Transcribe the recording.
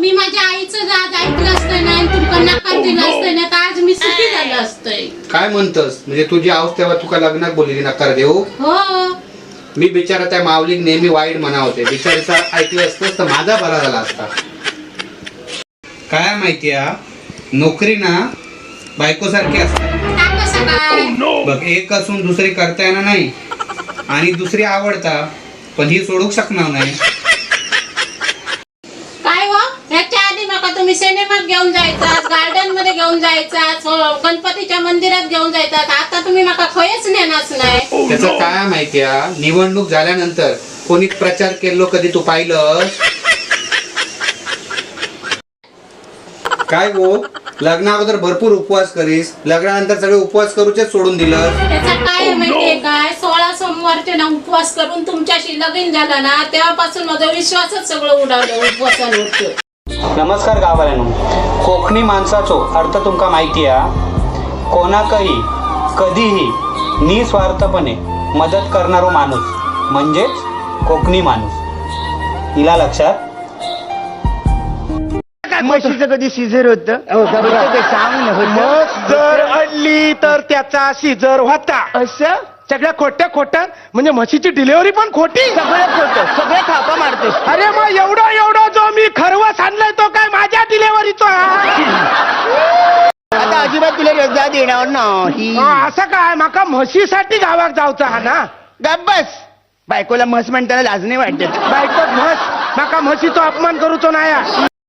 मी माझ्या आईचं आज ऐकलं असतं ना आणि तुमका नकार दिला असतं ना, तर आज मी सुखी झालं असतंय. काय म्हणतस? म्हणजे तुझी आऊस तेव्हा तुका लग्नात बोललेली नकार देऊ? हो. मी बिचारा त्या माऊलीक नेहमी वाईट म्हणा होते. बिचारीचा ऐकलं असतंस तर माझा बरा झाला असता. काय माहितीया, नोकरी ना बायकोसारखी असते. का कसं काय? बघ, एक असून दुसरी करता येणार नाही आणि दुसरी आवडता पण ही सोडू शकणार नाही. काय हो, ह्याच्या आधी माका तुम्ही सिनेमात घेऊन जायचा, गार्डन मध्ये घेऊन जायचा, हो, गणपतीच्या मंदिरात घेऊन जायचा. आता तुम्ही माका खयच नेणारच नाही. त्याचं काय माहितीया, निवडणूक झाल्यानंतर कोणी प्रचार केलो कधी तू पाहिलं काय गो? लग्नाअगोदर भरपूर उपवास करीस, लग्नानंतर सगळे उपवास करूचे सोडून दिलं. त्याचा काय माहितीये काय, 16 सोमवारचे ना उपवास करून तुमच्याशी लगीन झाला ना, तेव्हापासून माझा विश्वासच सगळं उडावलं उपवासांवरचं. नमस्कार गाववाल्यांनो, कोकणी माणसाचो अर्थ तुमका माहिती आहे? कोणाकही कधीही निस्वार्थपणे मदत करणारो माणूस म्हणजेच कोकणी माणूस. इला लक्षात. म्हशीचं कधी सीझर होतं? होतं का? सांग ना, होतं? मग जर अडली तर त्याचा सीझर होता. असं? सगळ्या खोट्या खोट्या, म्हणजे म्हशीची डिलिव्हरी पण खोटी. सगळं खोटं, सगळं थापा मारतोस. अरे मग एवढा एवढा जो मी खरवस आणलाय तो काय माझ्या डिलिव्हरीचा? आता अजिबात तुला रजा देणार नाही. असं काय, माका म्हशीसाठी गावात जायचं हा ना. गप्प बस. बायकोला म्हस म्हणताना लाज नाही वाटत? बायको म्हस, माका म्हशीचा अपमान करूचो नाही हा.